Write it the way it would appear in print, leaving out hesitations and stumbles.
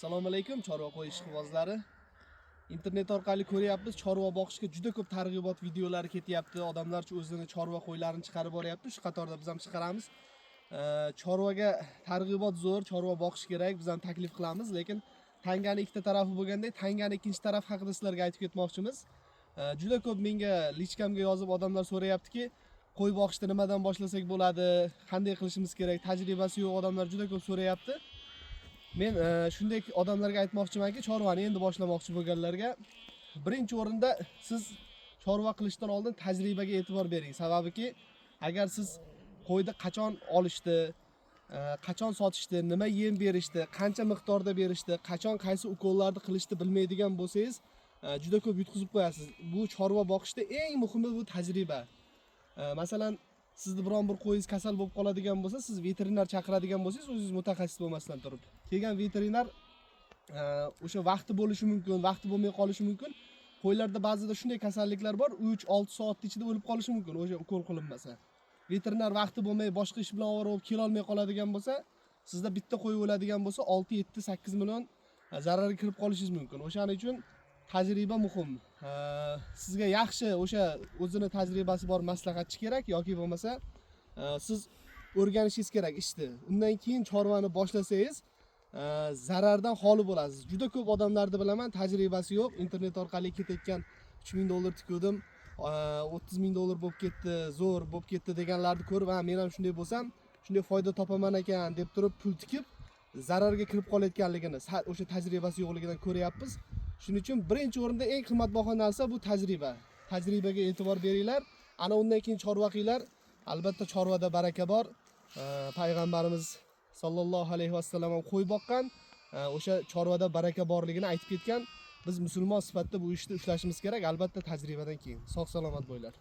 Assalomu alaykum, chorva qo'y ishqibozlari. Internet orqali ko'ryapmiz, chorva boqishga juda ko'p targ'ibot videolari ketyapti. Odamlar o'zini chorva qo'ylarini chiqarib boryapti. Shu qatorda biz ham chiqaramiz. Chorvaga targ'ibot zo'r, chorva boqish kerak, biz ham taklif qilamiz, lekin tangani ikkita tarafi bo'lganda, tangani ikkinchi tarafi haqida sizlarga aytib ketmoqchimiz. Juda ko'p menga личка mga yozib odamlar so'rayaptiki, qo'y boqishni nimadan boshlasak bo'ladi, qanday qilishimiz kerak, tajribasi yo'q odamlar juda ko'p so'rayapti. Men shunday odamlarga aytmoqchimanki, chorvani endi boshlamoqchi bo'lganlarga birinchi o'rinda siz chorva qilishdan oldin tajribaga e'tibor bering. Sababiki, agar siz qo'yni qachon olishdi, qachon sotishdi, nima yem berishdi, qancha miqdorda berishdi, qachon qaysi ukollarni qilishni bilmaydigan bo'lsangiz, juda ko'p yutqizib qo'yasiz. Bu chorva boqishda eng muhimi bu tajriba. Masalan, sizni biron bir qo'yingiz kasal bo'lib qoladigan bo'lsa, siz veterinar chaqiradigan bo'lsangiz, o'zingiz mutaxassis bo'lmasdan turib, kelgan veterinar o'sha vaqti bo'lishi mumkin, vaqti bo'lmay qolishi mumkin. Qo'ylarda ba'zida shunday kasalliklar bor, 3-6 soat ichida o'lib qolishi mumkin o'sha ukol qilinmasa. Veterinar vaqti bo'lmay boshqa ish bilan ovora bo'lib kelolmay qoladigan bo'lsa, sizda bitta qo'y o'ladigan bo'lsa, 6, 7, 8 million zararga kirib qolishingiz mumkin. O'shaning uchun tajriba muhim. Sizga yaxshi o'sha o'zini tajribasi bor maslahatchi kerak yoki bo'lmasa siz o'rganishingiz kerak ishni. Undan keyin chorvani boshlasangiz, zarardan xoli bo'lasiz. Juda ko'p odamlarni bilaman, tajribasi yo'q, internet orqali ketayotgan 3000 dollar tikuvdim, 30 ming dollar bo'lib ketdi, zo'r bo'lib ketdi deganlarni ko'rib, ha, men ham shunday bo'lsam, shunday foyda topaman ekan deb turib pul tikib zararga kirib qolayotganligini o'sha tajribasi yo'qligidan ko'ryapmiz. Shuning uchun birinchi o'rinda eng qimmatbaho narsa bu tajriba. Tajribaga e'tibor beringlar. Ana undan keyin chorva qilinglar. Albatta chorvada baraka bor. Payg'ambarimiz sollallohu alayhi vasallam ham qo'y boqqan, o'sha chorvada baraka borligini aytib ketgan. Biz musulmon sifatida bu ishni ushlashimiz kerak, albatta tajribadan keyin. Sog' salomat bo'linglar.